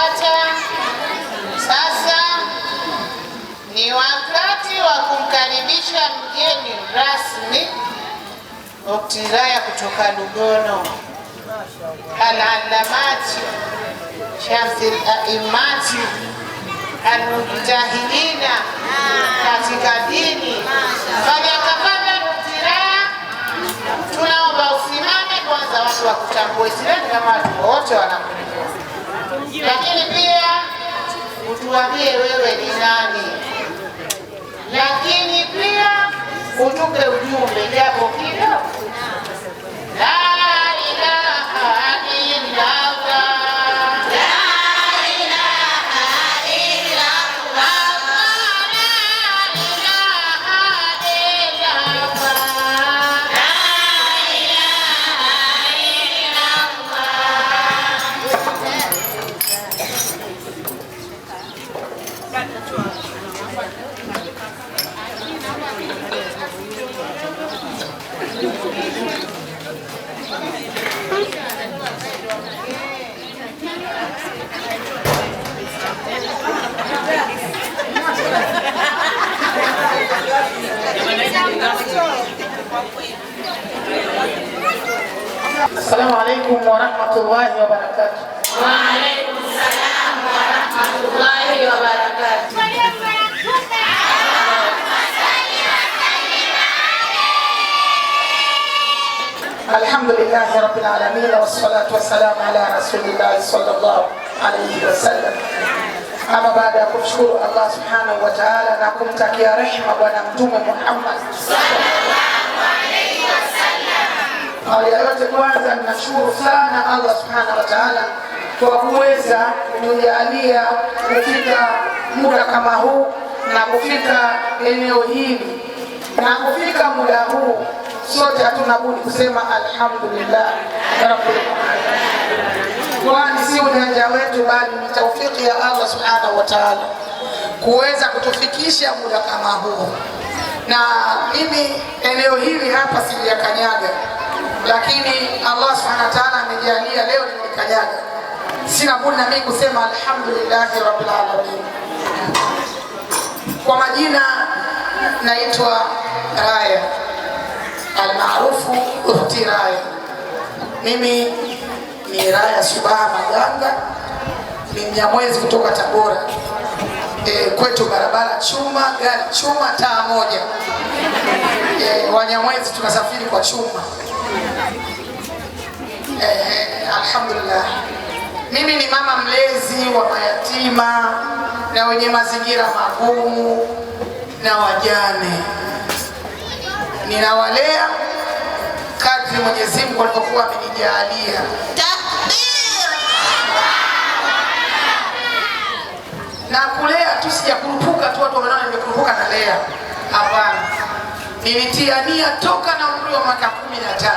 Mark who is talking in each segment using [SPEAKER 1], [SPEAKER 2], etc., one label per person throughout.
[SPEAKER 1] Kinachofuata sasa ni wakati wa kumkaribisha mgeni rasmi Uktiraya kutoka Lugono, Al-Allamati Shamsil Aimati Almujtahidina katika dini. Falyatafadhal Uktiraya, tunaomba usimame kwanza, watu wakutambue. Sidhani kama watu wote wanakujua, lakini pia utuambie wewe ni nani, lakini pia utupe ujumbe japo kidogo. La ilaha illallah. La ilaha illallah. La ilaha illallah. La ilaha illallah.
[SPEAKER 2] Assalamu alaikum warahmatullahi wabarakatuh.
[SPEAKER 1] Wa alaikum salam wa rahmatullahi wa barakatuh.
[SPEAKER 2] Alhamdulillahi rabbil alamin wassalatu wassalamu ala rasulillahi sallallahu alayhi wasallam. Ama baada ya kumshukuru Allah subhanahu wa ta'ala na kumtakia rehma Bwana Mtume Muhammad
[SPEAKER 1] Sallallahu alayhi wasallam.
[SPEAKER 2] Awali ya yote, kwanza ninashukuru sana Allah subhanahu wa ta'ala kwa kuweza kutujalia kufika muda kama huu na kufika eneo hili na kufika muda huu, sote hatuna budi kusema alhamdulillah rabbil alamin, kwani si ujanja wetu, bali ni taufiki ya Allah subhanahu wa ta'ala kuweza kutufikisha muda kama huu. Na mimi eneo hili hapa siliyakanyaga, lakini Allah subhanahu wa ta'ala amejalia leo nimelikanyaga. Sina budi na mimi kusema alhamdulillahi rabbil alamin. Kwa majina naitwa Raya almaarufu Ukhti Raya. Mimi ni Raya Subaha Maganga, ni Mnyamwezi kutoka Tabora. Kwetu barabara chuma, gari chuma, taa moja. Wanyamwezi tunasafiri kwa chuma. Alhamdulillah. Mimi ni mama mlezi wa mayatima na wenye mazingira magumu na wajane. Ninawalea kadri Mwenyezi Mungu alivyokuwa amenijalia.
[SPEAKER 1] Takbir!
[SPEAKER 2] Na kulea tu, sijakurupuka tu watu wanaona nimekurupuka na lea. Hapana, nilitia nia toka na umri wa mwaka 13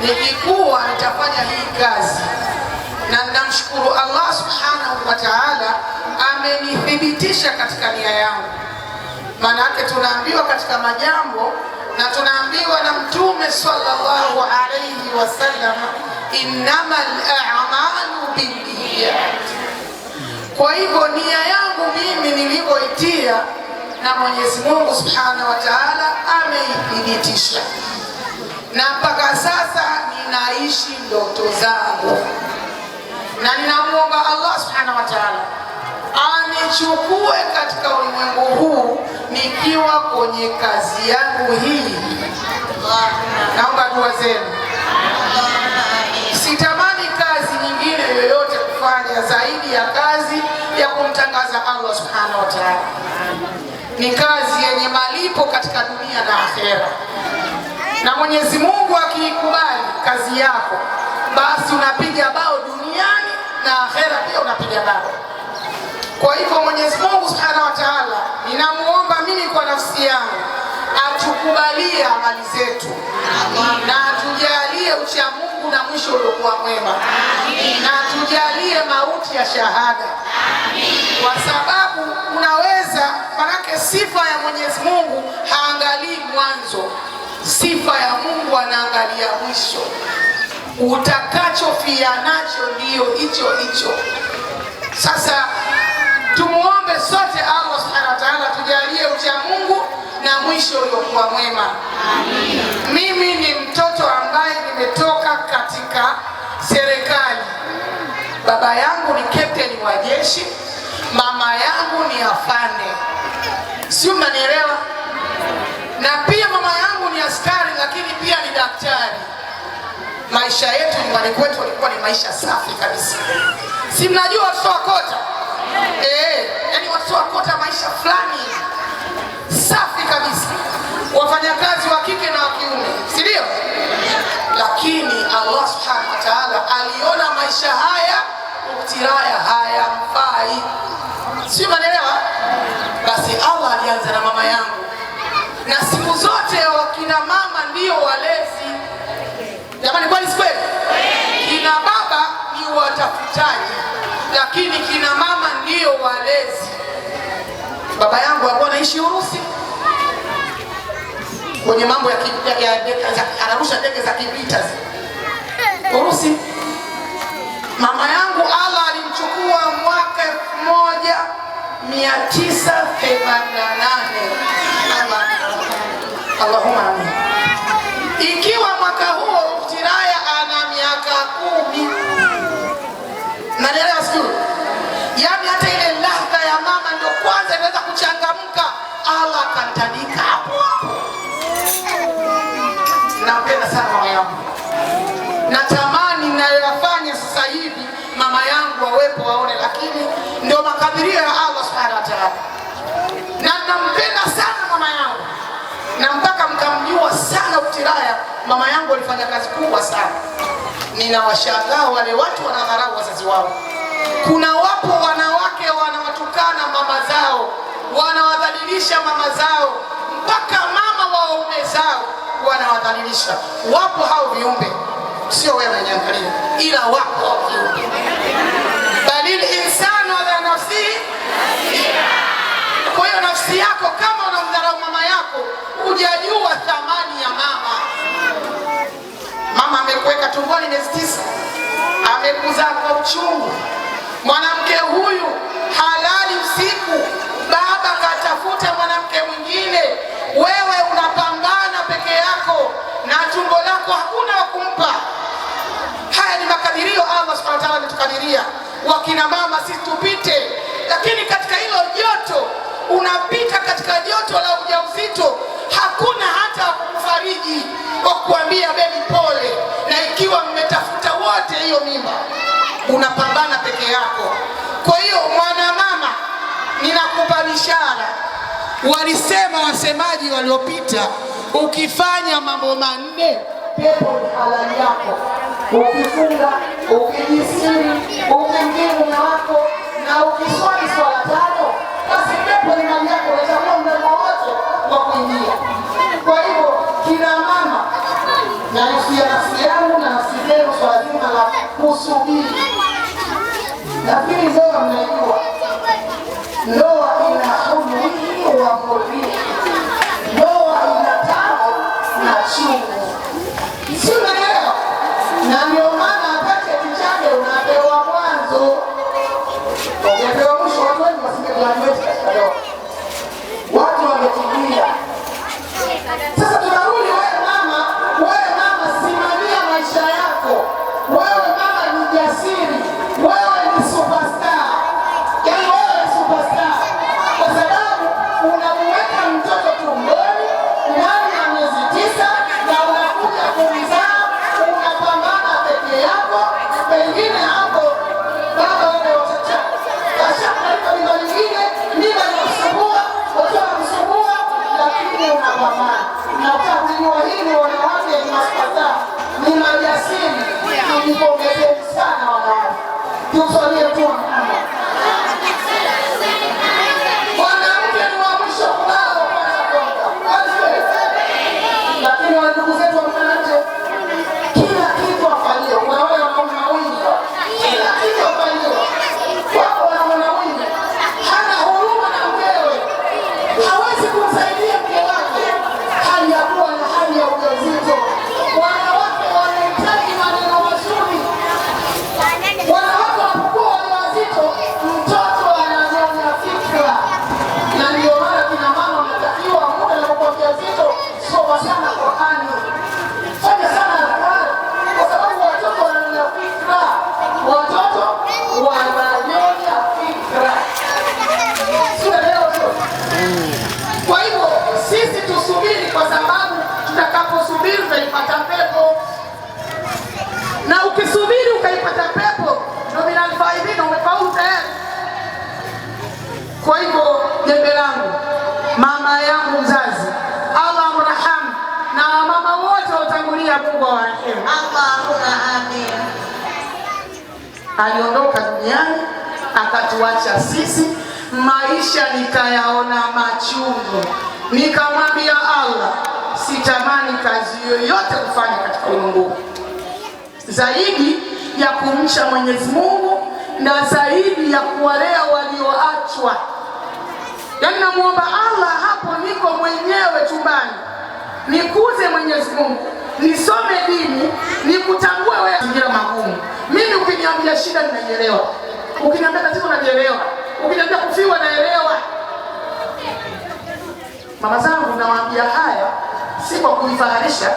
[SPEAKER 2] nikikuwa nitafanya hii kazi, na ninamshukuru Allah subhanahu wa ta'ala amenithibitisha katika nia yangu. Maana yake tunaambiwa katika majambo na tunaambiwa na Mtume sallallahu alayhi wasallam, innamal a'malu binniyat. Kwa hivyo nia yangu mimi nilivyoitia na Mwenyezi Mungu Subhanahu wa Ta'ala ameithibitisha, na mpaka sasa ninaishi ndoto zangu, na ninamuomba Allah Subhanahu wa Ta'ala anichukue katika ulimwengu huu nikiwa kwenye kazi yangu hii. Naomba dua zenu. Sitamani kazi nyingine yoyote kufanya zaidi ya kazi ya kumtangaza Allah Subhanahu wa Ta'ala. Ni kazi yenye malipo katika dunia na akhera, na Mwenyezi Mungu akiikubali kazi yako, basi unapiga bao duniani na akhera pia unapiga bao. Kwa hivyo Mwenyezi Mungu Subhanahu wa Ta'ala, ninamuomba mimi kwa nafsi yangu atukubalie amali zetu na atujalie ucha Mungu na mwisho uliokuwa mwema, na atujalie mauti ya shahada, kwa sababu unaweza, manake sifa ya Mwenyezi Mungu haangalii mwanzo, sifa ya Mungu anaangalia mwisho. Utakachofia nacho ndiyo hicho hicho. Sasa tumuombe sote Allah subhanahu wa ta'ala tujalie ucha Mungu na mwisho uliokuwa mwema. Mimi ni mtoto ambaye nimetoka katika serikali. Baba yangu ni captain wa jeshi, mama yangu ni afande, sio? Mnanielewa? Na pia mama yangu ni askari, lakini pia ni daktari. Maisha yetu nyumbani kwetu walikuwa ni maisha safi kabisa, si mnajua watoto wa kota yani watoto wa kota maisha fulani safi kabisa, wafanyakazi wa kike na wa kiume, si ndio? Lakini Allah subhanahu wa ta'ala aliona maisha haya uktiraya hayamfai, sio? Mnaelewa? Basi Allah alianza na mama yangu, na siku zote wakina mama ndio walezi. Jamani, kweli si kweli? Kina baba ni watafutaji, lakini kina mama ndio walezi. Baba yangu alikuwa anaishi Urusi kwenye mambo ya anarusha ndege za kivita Urusi. Mama yangu Allah alimchukua mwaka 1988. Allahumma amin. Ikiwa mwaka huo Uktiraya ana miaka 10. Nanielewa sijui? Yaani hata ile ladha ya mama ndio kwanza inaweza kuchangamka. Allah akantandika hapo hapo. Nampenda sana mama yangu, natamani ninayoyafanya sasa hivi mama yangu awepo aone, lakini ndio makadirio ya Allah subhanahu wa ta'ala. Na nampenda sana mama yangu, na mpaka mkamjua sana Uktiraya, mama yangu alifanya kazi kubwa sana. Ninawashangaa wale watu wanadharau wazazi wao. Kuna wapo wanawake wanawatukana mama zao, wanawadhalilisha mama zao, mpaka mama wa waume zao wanawadhalilisha. Wapo hao viumbe, sio wewe niangalie, ila wapo hao viumbe. Balil insanu ala nafsihi. Kwa hiyo nafsi yako kama unamdharau mama yako, hujajua thamani ya mama. Mama amekuweka tumboni miezi 9, amekuzaa kwa uchungu. Mwanamke huyu halali usiku, baba katafuta mwanamke mwingine, wewe unapambana peke yako na tumbo lako hakuna wa kumpa. Haya ni makadirio Allah subhanahu wa ta'ala ametukadiria. Wakina mama sisi tupite, lakini katika hilo joto unapita katika joto la ujauzito, hakuna hata wa kukufariji wa kukuambia bebi pole, na ikiwa mmetafuta wote hiyo mimba, unapambana peke yako. Kwa hiyo mwanamama, ninakupa bishara. Walisema wasemaji waliopita, ukifanya mambo manne pepo ni halali yako: ukifunga, ukijisiri, ukimtii mume wako na ukiswali swala 5, basi pepo ni mali yako, unachagua mlango wote wa kuingia. Kwa hivyo kina mama, nahusia nafsi yangu na nafsi zenu swala zima la kusubiri. Nafikiri ndoa mnaijua, ndoa ina hulwihi wa murrihi, ndoa ina tamu na chungu, si unaelewa? Na ndio maana hata cheti chake unapewa mwanzo, ungepewa mwisho, watu wengi wasingegraduate katika ndoa, watu wamekimbia. Sasa tunarudi, wewe mama, wewe mama, simamia maisha yako. Wewe mama ni jasiri, wewe ni superstar, yaani wewe ni superstar kwa sababu unamuweka mtoto tumboni ndani ya miezi 9 na unakuja kumzaa, unapambana peke yako. Pengine hapo baba wale wachacha kashapeleka mimba nyingine, mimba inakusumbua, watoto wanakusumbua, lakini unapambana. Nataka kujua hili, wanawake ni masuperstar, ni majasiri. Tujipongezeni sana wanawake, tumswalie Mtume Muhammad. Mwanamke ni wa mwisho kulala, wa kwanza kuamka. Lakini wa ndugu zetu wa nje, kila kitu afanyiwe. Kuna wale wanaona wingi, kila kitu afanyiwe. Wako wanaona wingi, hana huruma na mkewe, hawezi kumsaidia mke wake, hali ya kuwa na hali ya ujauzito. Wanawake wanahitaji maneno mazuri. Kwa hivyo jembe langu, mama yangu mzazi, Allah amrahamu, na mama wote waliotangulia, Mungu awarehemu.
[SPEAKER 1] Allahumma amin.
[SPEAKER 2] Aliondoka duniani akatuacha sisi, maisha nikayaona machungu. Nikamwambia Allah, sitamani kazi yoyote kufanya katika ulimwengu zaidi ya kumcha Mwenyezi Mungu na zaidi ya kuwalea walioachwa. Yaani namuomba Allah hapo niko mwenyewe chumbani, nikuze Mwenyezi Mungu, nisome dini, nikutambue wewe. Mazingira magumu, mimi ukiniambia shida ninaielewa, ukiniambia tatizo najielewa, ukiniambia kufiwa naelewa. Mama zangu, nawaambia haya si kwa kujifaharisha,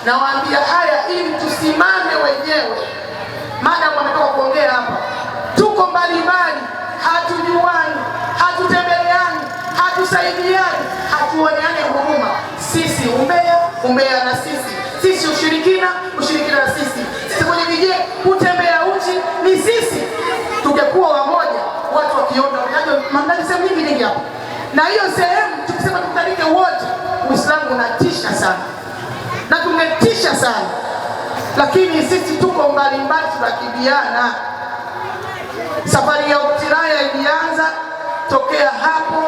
[SPEAKER 2] nawaambia haya ili tusimame wenyewe. Madam wametoka kuongea hapa, tuko mbalimbali, hatujuani, hatutembeleani, hatusaidiani, hatuoneane huruma. Sisi umbea, umbea na sisi, sisi ushirikina, ushirikina na sisi, sisi kwenye vije kutembea uchi ni sisi. Tungekuwa wamoja, watu wakiona mandhari sehemu nyingi nyingi hapa, na hiyo sehemu tukisema tukutanike wote, Uislamu unatisha sana na tungetisha sana, lakini sisi tuko mbalimbali, tunakibiana. Safari ya Uktiraya ilianza tokea hapo.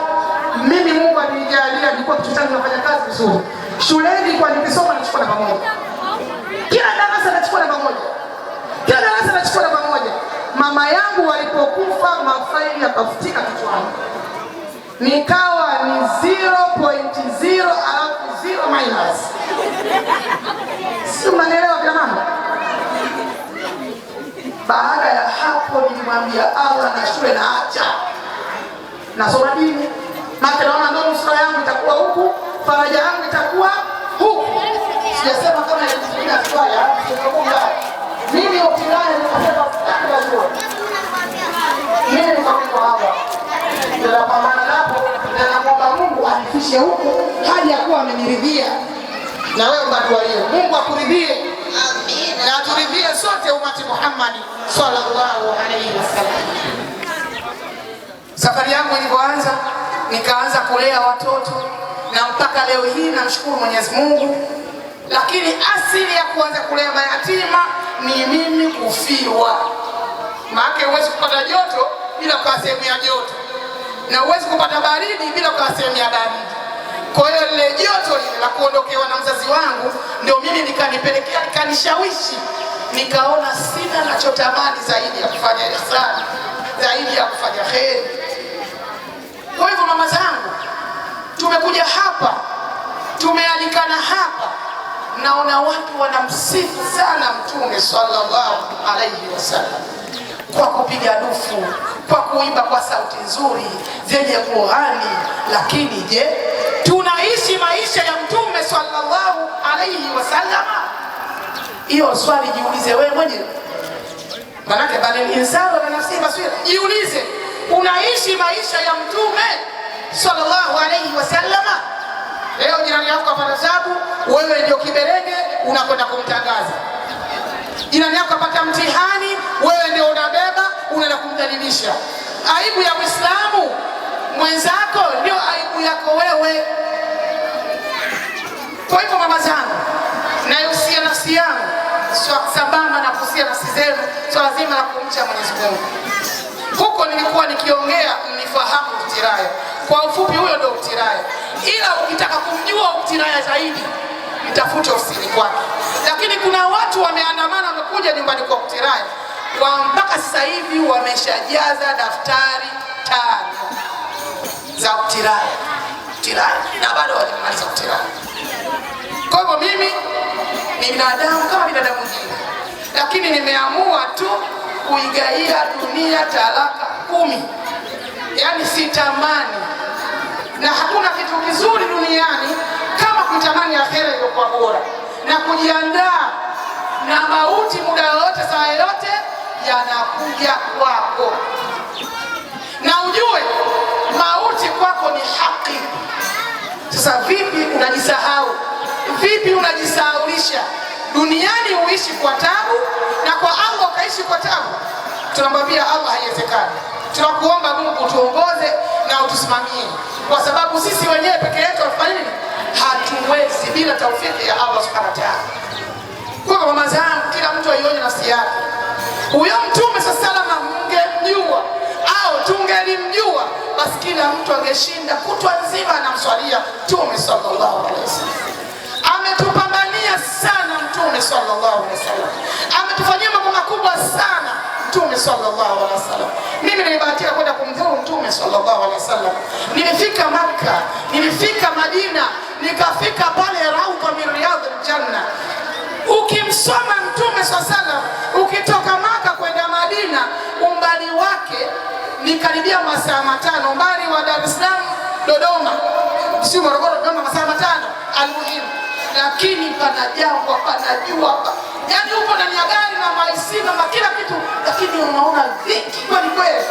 [SPEAKER 2] Mimi Mungu alinijalia, nilikuwa kichwa changu nafanya kazi vizuri shuleni, kwa nikisoma nachukua namba moja, kila darasa nachukua namba moja, kila darasa nachukua namba moja. Mama yangu walipokufa, mafaili yakafutika kichwani, nikawa ni 0.0 alafu 0 minus. Si mnanielewa kina mama? Baada ya hapo nilimwambia Allah, na shule naacha, nasoma dini, maana naona ndio nusura yangu itakuwa huku, faraja yangu itakuwa huku. Sijasema kama ilikuwa swala, mimi Uktiraya nikasema sitaki shule, mimi nikakuwa hapa ninapambana napo na namwomba Mungu anifishe huku hadi ya kuwa ameniridhia. Na wewe ubadua hiyo, Mungu akuridhie na aturidhie sote umati Muhammad sallallahu alaihi wasallam. Safari yangu ilipoanza, nikaanza kulea watoto na mpaka leo hii namshukuru Mwenyezi Mungu. Lakini asili ya kuanza kulea mayatima ni mimi kufiwa. Maana huwezi kupata joto bila kuwa sehemu ya joto, na huwezi kupata baridi bila kuwa sehemu ya baridi. Kwa hiyo lile joto lile la kuondokewa na mzazi wangu ndio mimi nikanipelekea, nikanishawishi, nikaona sina nachotamani zaidi ya kufanya ihsani, zaidi ya kufanya kheri. Kwa hivyo mama zangu, tumekuja hapa, tumealikana hapa, naona watu wanamsifu sana Mtume sallallahu alaihi wasallam kwa kupiga dufu, kwa kuimba kwa sauti nzuri zenye kughani. Lakini je, tunaishi maisha ya Mtume sallallahu alaihi wasallam? Hiyo swali jiulize wewe mwenyewe, manake bali insanu ala nafsihi basira. Jiulize, unaishi maisha ya Mtume sallallahu alaihi wasallam? Leo jirani yako apata tabu, wewe ndio kiberenge unakwenda kumtangaza. Jirani yako apata mtihani, wewe ndio unabeba unaenda kumdhalilisha. Aibu ya Muislamu mwenzako ndio aibu yako wewe. Kwa hivyo mama zangu, naihusia nafsi yangu sambamba na kuhusia nafsi zenu swala zima la kumcha Mwenyezi Mungu. Huko nilikuwa nikiongea mnifahamu Uktiraya. Kwa ufupi, huyo ndio Uktiraya. Ila ukitaka kumjua Uktiraya zaidi, mtafute ofisini kwake. Lakini kuna watu wameandamana, wamekuja nyumbani kwa Uktiraya kwa mpaka sasa hivi wameshajaza daftari 5 za Uktiraya, Uktiraya, na bado hawajamaliza Uktiraya. Kwa hivyo mimi ni binadamu kama binadamu mwingine, lakini nimeamua tu kuigaia dunia talaka 10. Yaani sitamani, na hakuna kitu kizuri duniani kama kuitamani akhera iliyokuwa bora na kujiandaa na mauti muda wowote, saa yoyote yanakuja kwako, na ujue mauti kwako ni haki. Sasa vipi unajisahau? Vipi unajisahaulisha? Duniani uishi kwa tabu na kwa Allah ukaishi kwa tabu. Tunamwambia Allah haiwezekani. Tunakuomba Mungu tuongoze na utusimamie, kwa sababu sisi wenyewe peke yetu hatufanye nini? Hatuwezi bila taufiki ya Allah subhanahu wa ta'ala. Kwa mama zangu, kila mtu aione nafsi yake. Huyo Mtume sallallahu mngemjua au tungelimjua, basi kila mtu angeshinda kutwa nzima anamswalia Mtume sallallahu alaihi wasallam. Ametupambania sana Mtume sallallahu alaihi wasallam, ametufanyia mambo makubwa sana Mtume sallallahu alaihi wasallam. Mimi nilibahatika kwenda kumdhuru Mtume sallallahu alaihi wasallam. Nilifika Makka, nilifika Madina, nikafika pale Raudha min Riyadhil Janna. Ukimsoma Mtume sallallahu alaihi wasallam, ukitoka Maka kwenda Madina, umbali wake ni karibia masaa 5, umbali wa Dar es Salaam Dodoma, sio Morogoro Dodoma, masaa 5 almuhimu. Lakini pana jangwa, pana jua, yaani upo ndani ya gari na maisima na kila kitu, lakini unaona dhiki kweli kweli.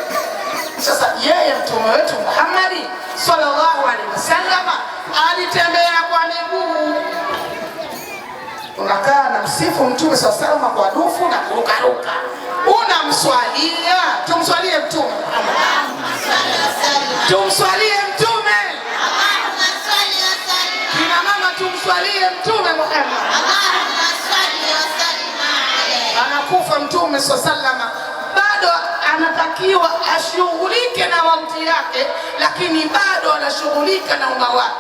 [SPEAKER 2] Sasa yeye mtume wetu Muhammad sallallahu alaihi wasallam alitembea kwa miguu. Unakaa na msifu Mtume sallallahu alaihi wasallam kwa dufu na kurukaruka, unamswalia. Tumswalie Mtume, tumswalie Mtume. Kina mama tumswalie Mtume Muhammad. Anakufa Mtume sallallahu alaihi wasallam, bado anatakiwa ashughulike na mauti yake, lakini bado anashughulika na umma wake.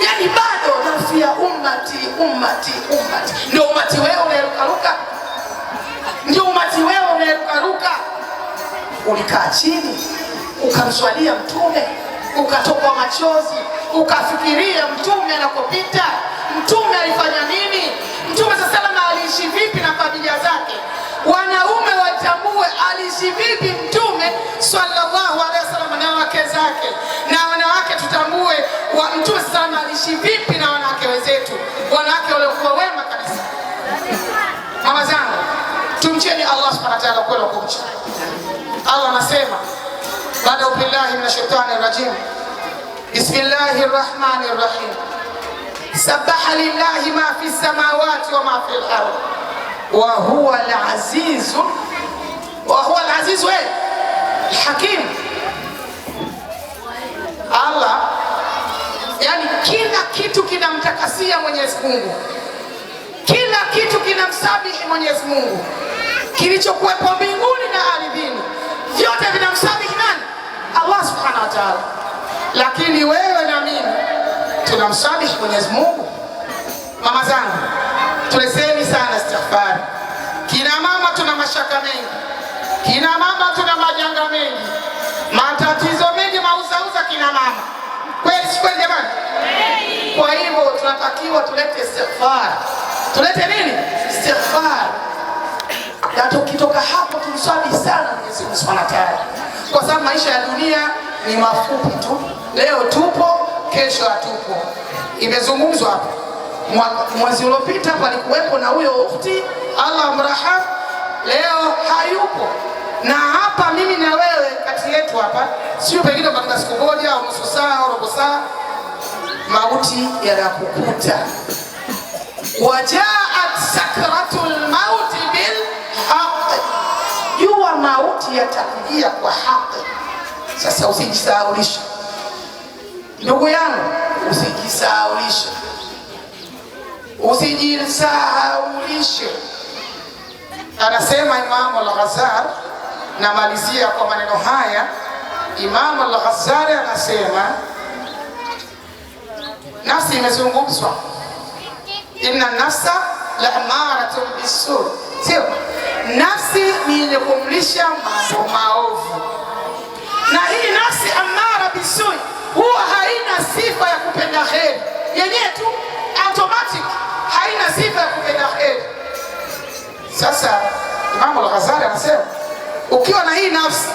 [SPEAKER 2] Yani bado nafsi ya ummati, ummati, ummati. Ndio umati wewe unayerukaruka, ndio umati wewe unayerukaruka. Ulikaa chini ukamswalia Mtume, ukatokwa machozi, ukafikiria Mtume anakopita, Mtume alifanya nini, Mtume sallallahu aliishi vipi na familia zake. Wanaume watambue aliishi vipi Mtume sallallahu alaihi wasallam na wake zake, na wanawake tutambue Mtume sallallahu aliishi vipi na wanawake wenzetu, wanawake waliokuwa wema kabisa. Mama zangu, tumcheni Allah subhanahu wa ta'ala kweli kumcha. Allah anasema baada billahi minash shaitani rajim, bismillahir rahmanir rahim, sabaha lillahi ma fi samawati wa ma fil ard wa huwa al-aziz, wa huwa al-aziz al-hakim. Allah, yani kila kitu kinamtakasia Mwenyezi Mungu, kila kitu kinamsabihi Mwenyezi Mungu, kilichokuwepo mbinguni na ardhini vyote vinamsabihi nani? Allah subhanahu wa ta'ala. Lakini wewe na mimi tunamsabihi Mwenyezi Mungu? Mama zangu, tulezeni sana istighfar. Kina mama tuna mashaka mengi, kina mama tuna majanga mengi, matatizo mengi, mauzauza kina mama. Kweli si kweli jamani? Kwa hivyo tunatakiwa tulete istighfar. Tulete nini? Istighfar. Na tukitoka hapo tumswali sana Mwenyezi Mungu Subhanahu wa Ta'ala, kwa sababu maisha ya dunia ni mafupi tu. Leo tupo, kesho hatupo. Imezungumzwa hapa mwezi uliopita, palikuwepo na huyo ukhti, Allah mraham, leo hayupo. Na hapa mimi na wewe kati yetu hapa, sio pengine katika siku moja au nusu saa au robo saa, mauti yanakukuta. Wajaat sakratul mauti bil haqq, jua mauti yatakujia kwa haki. Sasa usijisahaulishe ndugu yangu, usijisahaulishe, usijisahaulishe. Anasema Imamu Al-Ghazali, namalizia kwa maneno haya. Imamu Al-Ghazali anasema nafsi imezungumzwa, inna nafsa la amaratun bisu, sio nafsi ni yenye kumlisha mambo maovu, na hii nafsi amara bisu huwa haina sifa ya kupenda kheri yenyewe tu, automatic haina sifa ya kupenda kheri. Sasa Imamu Al-Ghazali anasema ukiwa na hii nafsi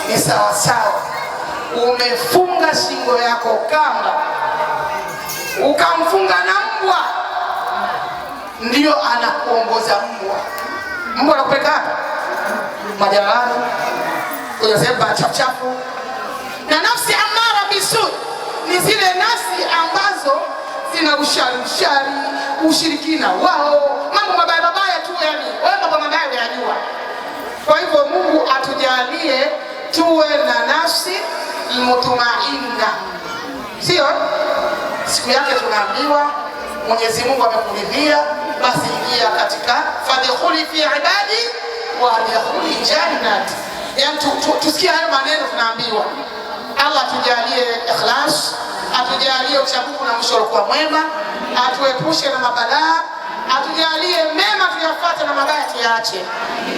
[SPEAKER 2] ni sawa sawa umefunga shingo yako kamba, ukamfunga na mbwa, ndio anakuongoza mbwa. Mbwa anakupeleka wapi? Majalalani, kwenye sehemu chafu. Na nafsi amara bisu ni zile nafsi ambazo zina ushari, ushirikina wao, mambo mabaya mabaya tu, yani wewe mambo mabaya unayajua. Kwa hivyo Mungu atujalie tuwe na nafsi almutmainna, sio siku yake tunaambiwa Mwenyezi Mungu amekuridhia, basi ingia katika fadkhuli fi ibadi wa adkhuli jannati. Yani tusikie hayo maneno tunaambiwa. Allah atujalie ikhlas, atujalie uchamungu na mwisho uliokuwa mwema, atuepushe na mabalaa, atujalie mema tuyafuate na mabaya tuyaache,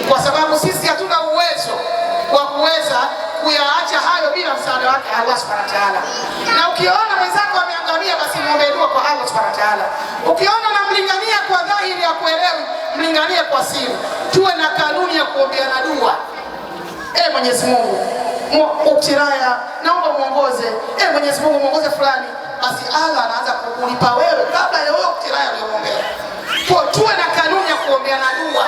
[SPEAKER 2] kwa sababu sisi hatuna uwezo wa kuweza kuyaacha hayo bila msaada wake Allah subhanahu wa ta'ala. Na ukiona mwenzako ameangamia, basi muombe dua kwa Allah subhanahu wa ta'ala. Ukiona namlingania kwa dhahiri ya kuelewi, mlinganie kwa siri. Tuwe na kanuni ya kuombeana dua. E Mwenyezi Mungu, Uktiraya, naomba muongoze. E Mwenyezi Mungu, muongoze fulani. Basi Allah anaanza kukulipa wewe kabla ya wewe Uktiraya uliyomwombea. Kwa tuwe na kanuni ya kuombeana dua.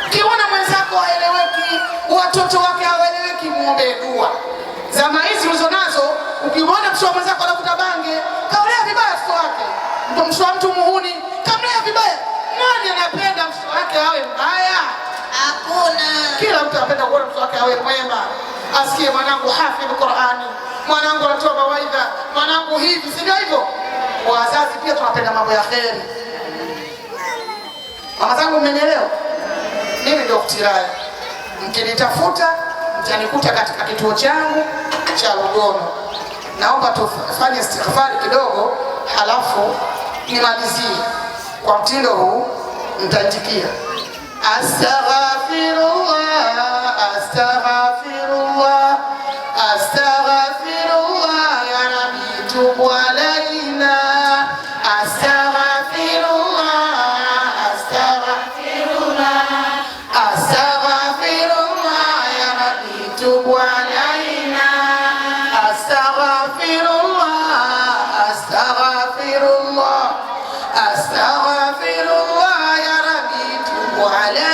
[SPEAKER 2] Ukiona mwenzako haeleweki, watoto wake hawaeleweki, muombee dua. Zama hizi ulizo nazo, ukimwona mtoto wa mwenzako anavuta bange, kaolea vibaya mtoto wake. Mtoto wa mtu muhuni, kamlea vibaya. Nani anapenda mtoto wake awe mbaya?
[SPEAKER 1] Hakuna.
[SPEAKER 2] Kila mtu anapenda kuona mtoto wake awe mwema, asikie mwanangu hafidh Qurani, mwanangu anatoa mawaidha, mwanangu hivi, si ndio hivyo? Wazazi pia tunapenda mambo ya kheri. Mama zangu, mmenielewa? Mimi ndio Uktiraya, mkinitafuta mtanikuta katika kituo changu cha Lugono. Naomba tufanye istighfari kidogo, halafu nimalizie kwa mtindo huu, mtaitikia astaghfirullah, astaghfirullah, astaghfirullah ya rabbi tub alaina, astaghfirullah, astaghfirullah, astaghfirullah ya rabbi tub alaina, astaghfirullah, astaghfirullah, astaghfirullah ya rabbi tub alaina.